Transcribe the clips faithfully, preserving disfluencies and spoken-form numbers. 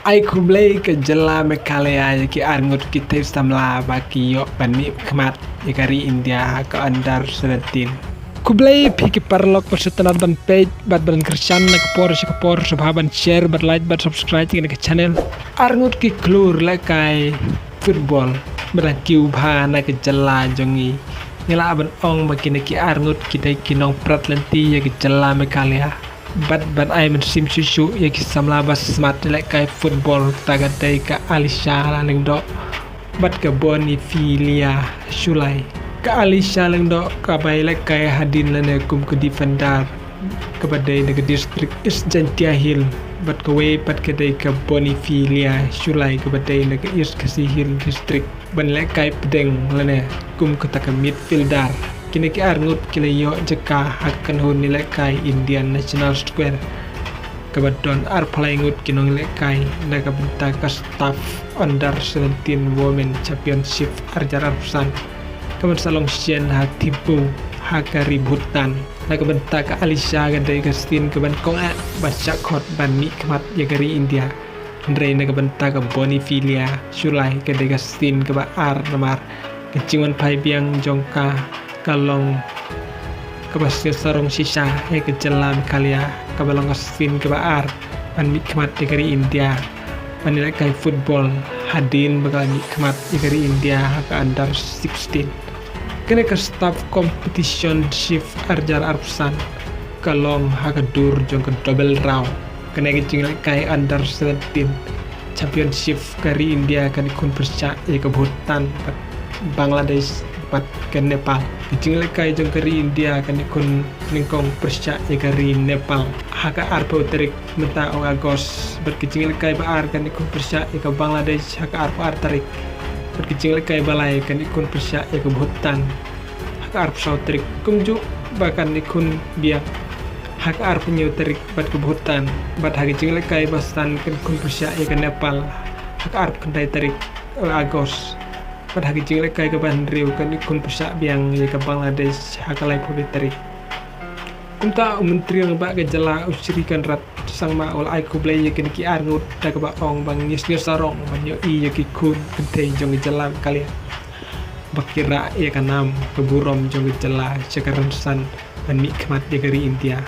Ai khublei ka jylla Meghalaya ïa ki arngut ki thei samla ba ki ïoh ban mih khmat ïa ka ri India ha ka under seventeen. Khublei phi ki paralok ba shu tnat ban peit bad ban kyrshan na ka por sha ka por, sngewbha ban share bad like bad subscribe ïa ka channel. Arngut ki khlur lehkai football ba dang kiew bha na ka jylla jong ngi. Ngi lah ban ong ba kine ki arngut ki dei ki nongprat lynti ïa ka jylla Meghalaya. Bad ban ai mynsiem shuh shuh ïa ki samla ba smat lehkai football, ta ka dei ka Alisha Lyngdoh bad ka Boniface Shullai. Ka Alisha Lyngdoh kaba ïalehkai hadien lane kum ka defender kaba dei na ka district East Jaintia Hills, bad kawei pat ka dei ka Boniface Shullai kaba dei na ka East Khasi Hills District. Ban lehkai pdeng lane kum kata ka midfielder. Kine ki arngut ki la ïoh jaka ha ka kynhun ïalehkai Indian National Squad kaba don arphew lai ngut ki nonglehkai na ka bynta ka Staff Under seventeen Women Championship arhajar arphew san, kaban sa long shen ha Thimphu ha ka ri Bhutan. Na ka bynta ka Alisha ka dei ka sien kaban kongeh ban shah khot ban mih khmat ïa ka ri India. Hynrei na ka bynta ka Boniface Shullai ka dei ka sien kaba ar namar ka jingwan phai biang jong ka ka long kaba sngewsarong shisha ïa ka jylla Meghalaya, kaba long ka sien kaba ar ban mih khmat ïa ka ri India ban ïalehkai football hadien ba ka la mih khmat ïa ka ri India ha ka under sixteen. Kane ka Staff Competition Ship arhajar arphew san ka long ha ka dur jong ka double round. Kane ka jinglehkai under seventeen Championship ka ri India kan ïakhun pyrshah ïa ka Bhutan bad Bangladesh bad ka Nepal. Ka jinglehkai jong ka ri India kan ïakhun nyngkong pyrshah ïa ka ri Nepal ha ka arphew tarik mynta u August, bad ka jinglehkai ba ar kan ïakhun pyrshah ïa ka Bangladesh ha ka arphew ar tarik, bad ka jinglehkai ba lai kan ïakhun pyrshah ïa ka Bhutan ha ka arphew saw tarik, kumjuh ba kan ïakhun biang ha ka arphew hynñiew tarik bad ka Bhutan, bad ha ka jinglehkai ba san kan ïakhun pyrshah ïa ka Nepal ha ka arphew khyndai tarik August, bad ha ka jinglehkai kaba hynriew kan ïakhun pyrshah biang ïa ka Bangladesh ha ka laiphew tarik. Kumta u Myntri Rangbah ka jylla u Shri Conrad Sangma u la ai khublei ïa kine ki arngut da kaba ong ba ngi sngewsarong ban ïohi ïa ki khun kynthei jong ka jylla Meghalaya ba ki rah ïa ka nam ka burom jong ka jylla sha ka rynsan ban mih khmat ïa ka ri India.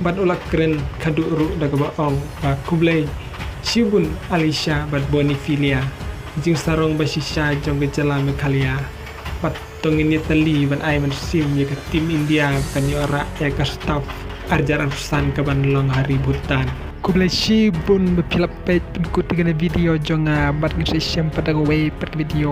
Bad u la kren khatduh ruh da kaba ong ba khublei shibun Alisha bad Boniface, jingsarong ba shisha jong ka jylla Meghalaya. Bad to ngin ïatylli ban ai mynsiem ïa ka team India kan ïoh rah ïa ka Staff arhajar arphew san kaban long ha ri Bhutan. Khublei shibun ba phi la peit pynkut ïa kane ka video jong nga, bad ngin sa ïashem pat da kawei pat ka video.